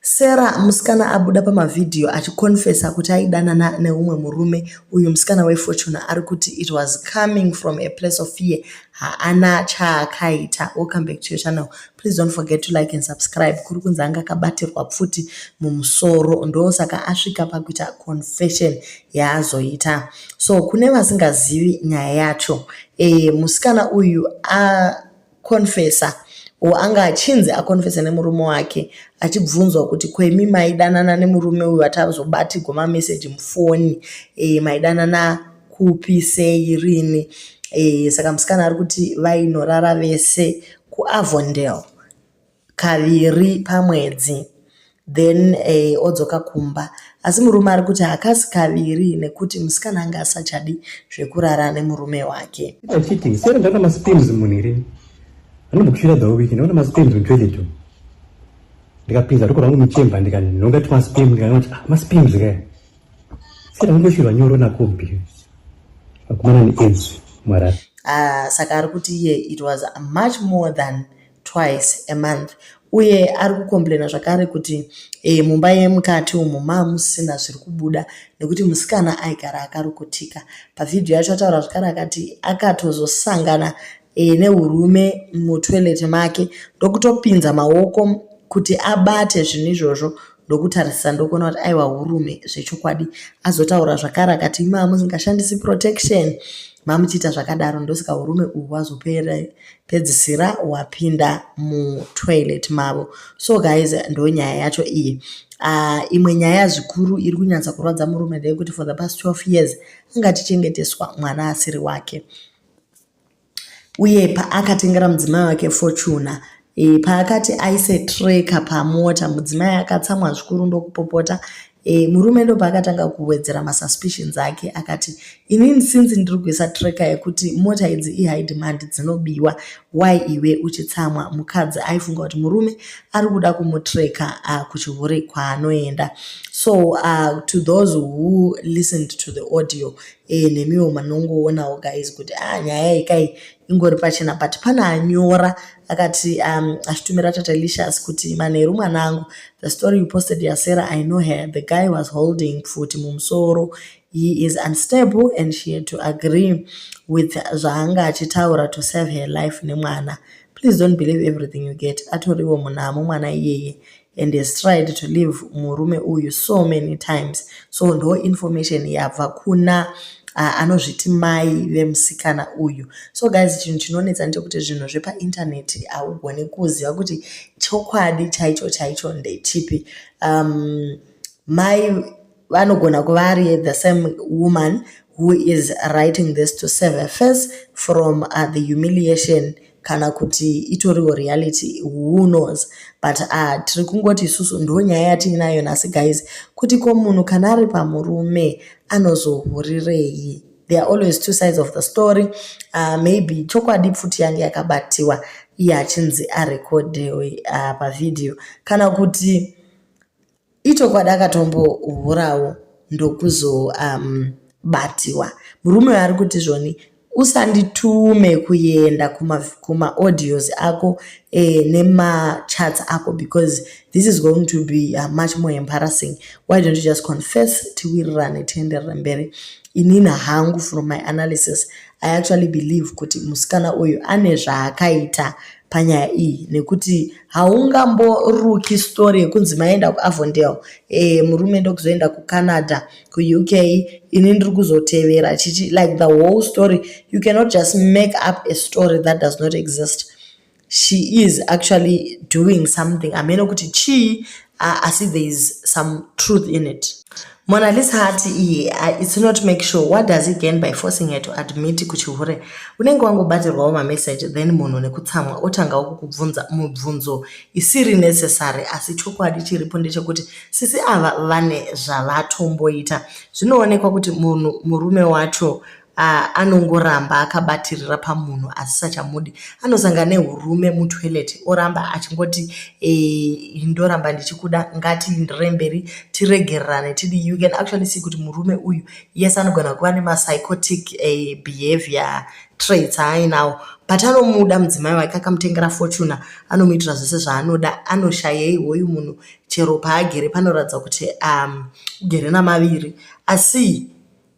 Sarah musikana abuda pamavhidhiyo achikonfesa kuti aidanana neumwe murume. Uyu musikana weFortuner ari kuti it was coming from a place of fear. Haana chaakaita. Welcome back to your channel. Please don't forget to like and subscribe. Kuri kunzi anga akabatirwa pfuti mumusoro ndosaka asvika pakuita confession yaazoita. So kune vasingazivi nyaya yacho, musikana uyu akonfesa or anga achinzi akonfesa nemurume wake achibvunzwa kuti kwemi maidanana nemurume uyu atazobatirwa mameseji mufoni, maidanana kupi, sei, rini? Saka musikana ari kuti vainorara vese kuAvondale kaviri pamwedzi, then odzoka kumba. Asi murume ari kuti hakasi kaviri nekuti musikana anga asachadi zvekurara nemurume wake. Cheating. Sera ndaona masperms munhu iri. Anombokushira the week ndaona masperms mutoilet umu. Ndikapinza ruoko rwangu muchemba, ndikanhonga tumasperm, ndikaona kuti, ah, masperms kaya. Sera undoshirwa nyoro nakombi. Akumana neAIDS mwarara. Saka ari kuti iye it was much more than twice a month. Uye ari kukomplena zvakare kuti mumba yemukati umu mamusina zviri kubuda nekuti musikana aigara akarukutika. Pavhidhiyo yacho ataura zvakare akati akatozosangana neurume mutoilet make, ndokutopinza maoko kuti abate zvinhu izvozvo, ndokutarisa, ndokuona kuti aiwa, urume zvechokwadi. Azotaura zvakare akati imi musingashandisi protection, mamuchiita zvakadaro, ndosaka urume uhu hwazopedzisira hwapinda mutoilet mavo. So guys, ndo nyaya yacho iyi. Imwe nyaya zvikuru iri kunyatsa kurwadza murume ndeyekuti for the past 12 years anga achichengeteswa mwana asiri wake. Uye paakatengera mudzimai wake Fortuner, paakati aise tracker pamota, mudzimai akatsamwa zvikuru ndokupopota. Murume ndopaakatanga kuwedzera masuspicions ake, akati inini since ndiri kuisa tracker yekuti mota idzi ihigh demand, dzinobiwa, why iwe uchitsamwa? Mukadzi aifunga kuti murume ari kuda kumutreka kuchihure kwaanoenda. So to those who listened to the audio, nemiwo manongoonawo guys kuti ah, nyaya iyi kai ingori pachena. But pane anyora akati achitumira Tatelicious kuti, "Manheru mwanangu, the story you posted yaSarah, I know her. The guy was holding pfuti mumusoro. He is unstable and she had to agree with zvaanga achitaura to save her life nemwana. Please don't believe everything you get. Atoriwo munhamo mwana iyeye and has tried to leave murume uyu so many times." So ndo information yabva kuna anozviti mai vemusikana uyu. So guys, chinhu chinonetsa ndechekuti zvinhu zvepaindaneti haugoni kuziva kuti chokwadi chaicho chaicho ndechipi. Mai vanogona kuva ari the same woman who is writing this to save her face from the humiliation, kana kuti itoriwo reality, who knows? But tiri kungoti isusu ndo nyaya yatiinayo nhasi guys, kuti ko munhu kana ari pamurume anozohurirei? There are always two sides of the story. Maybe chokwadi pfuti yange yakabatiwa iye achinzi arekodhewe pavhidhiyo, kana kuti ichokwadi akatombohurawo ndokuzobatiwa. Murume uyu ari kuti zvoni usanditume kuenda kumaaudios ako nemachats ako because this is going to be much more embarrassing. Why don't you just confess, tiwirirane, tienderere mberi? Inini hangu, from my analysis, I actually believe kuti musikana uyu ane zvaakaita panyaya iyi, nekuti haungamboruki story yekunzi maenda kuAvondale, murume ndokuzoenda kuCanada, kuUK, ini ndiri kuzotevera chichi, like the whole story. You cannot just make up a story that does not exist. She is actually doing something, hamene kuti chii, asi there is some truth in it. Monalisa hati iye, it's not make sure. What does he gain by forcing her to admit kuchihure? Unenge wangobatirwawo mameseji, then munhu nekutsamwa otangawo kukubvunza mubvunzo isiri necessary. Asi chokwadi chiripo ndechekuti sisi ava vane zvavatomboita. Zvinoonekwa kuti munhu murume wacho Anongoramba akabatirira pamunhu asisachamudi. Anosangana nehurume mutoilet oramba achingoti ndoramba ndichikuda, ngatienderere mberi, tiregererane, tidii. You can actually see kuti murume uyu, yes, anogona kuva nemapsychotic behavior traits aainawo, but anomuda mudzimai wake. Akamutengera Fortuner, anomuitira zvese zvaanoda. Anoshayei hoyu munhu? Chero paagere panoratidza kuti ugere namaviri. Asi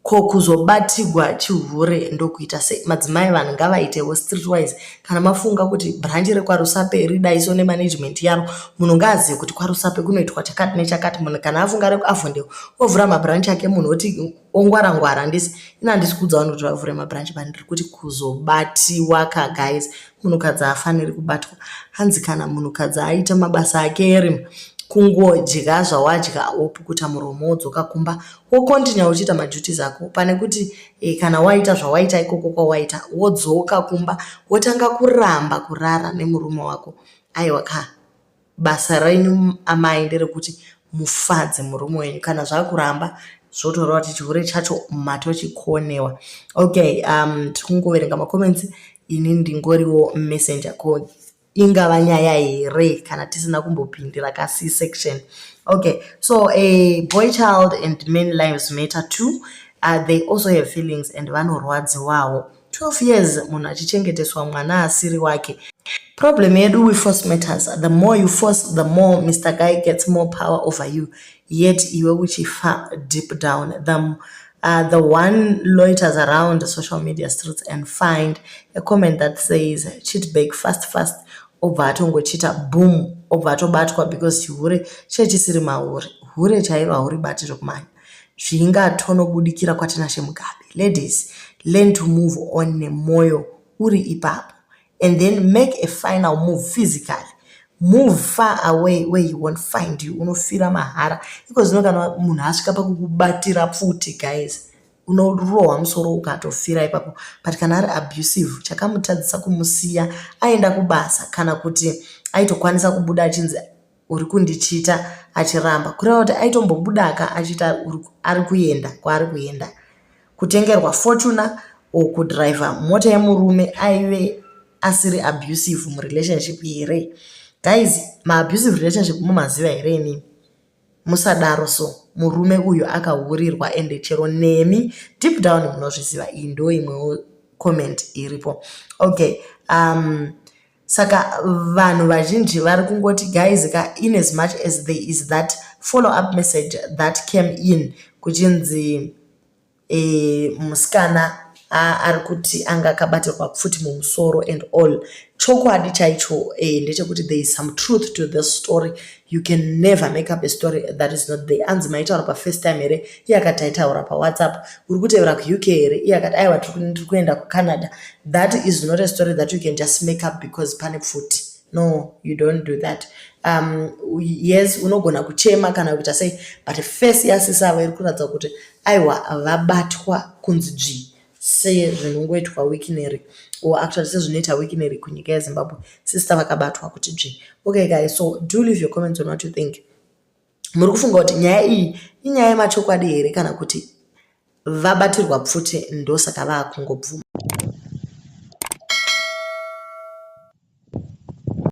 ko kuzobatirwa chihure ndokuita sei? Madzimai, vanhu ngavaitewo streetwise. Kana mafunga kuti branch rekwaRusape ridaiso nemanagement yaro, munhu ngaazive kuti kwaRusape kunoitwa chakati nechakati. Munhu kana afunga rekuAvondale, ovhura mabranch ake. Munhu oti ongwara ngwara. Handisi ina, handisi kuudza vanhu kuti vavhure mabranch, but ndiri kuti kuzobatiwa ka, guys, munhukadzi haafaniri kubatwa. Hanzi kana munhukadzi aita mabasa ake erima, kungodya zvawadya, wopukuta muromo, wodzoka kumba, wocontinue uchiita maduties ako, pane kuti kana waita zvawaita ikoko kwawaita, wodzoka kumba, wotanga kuramba kurara nemurume wako. Aiwa ka, basa renyu amai nderekuti mufadze murume wenyu. Kana zvakuramba, zvotoreva kuti chihure chacho matochikonewa. Okay, tiri kungoverenga macomments. Ini ndingoriwo messenger. Ko ingava nyaya here kana tisina kumbopindira ka C section? Okay, so a boy child and men lives matter too. They also have feelings and vanorwadziwawo. 12 years munhu achichengeteswa mwana asiri wake. Problem yedu, we force matters. The more you force, the more Mr Guy gets more power over you, yet iwe uchifa deep down. The one loiters around social media streets and find a comment that says, "Cheat back fast fast," obva atongochita boom, obva atobatwa, because chihure chechisiri mahure. Hure chairo hauribati zvokumanya, zvingatonobudikira kwaTinashe Mugabe. Ladies, learn to move on nemwoyo uri ipapo and then make a final move physically. Move far away where he won't find you. Unofira mahara iko zvino. Kana munhu asvika pakukubatira pfuti, guys, unorohwa musoro ukatofira ipapo. But kana ari abusive, chakamutadzisa kumusiya aenda kubasa, kana kuti aitokwanisa kubuda achinzi uri kundichita achiramba, kureva kuti aitombobudaka achiita ari kuenda kwaari kuenda, kutengerwa Fortuner or kudhiraivha mota yemurume, aive asiri abusive murelationship here? Guys, maabusive relationship mumaziva here inini? Musadaro. So murume uyu akahurirwa, ende chero nemi deep down munozviziva. Iyi ndo imwewo comment iripo. Okay, saka vanhu vazhinji vari kungoti, guys ka, in as much as there is that follow up message that came in kuchinzi musikana ari kuti anga akabatirwa pfuti mumusoro and all, chokwadi chaicho ndechekuti there is some truth to this story. You can never make up a story that is not there. Anzi maitaura pafirst time here? Iye akati taitaura paWhatsApp. Uri kutevera kuUK here? Iye akati aiwa, tiri kuenda kuCanada. That is not a story that you can just make up because pane pfuti. No, you don't do that. Yes, unogona kuchema kana kuita sei, but face yasisavo iri kuratidza kuti aiwa, vabatwa kunzi dzvi, sezvinongoitwa Wicknell, or actually sezvinoita Wicknell kunyika yeZimbabwe. Sister vakabatwa kuti dzvi. Okay guys, so do leave your comments on what you think. Muri kufunga kuti nyaya iyi inyaya yemachokwadi here, kana kuti vabatirwa pfuti ndosaka vaakungobvuma?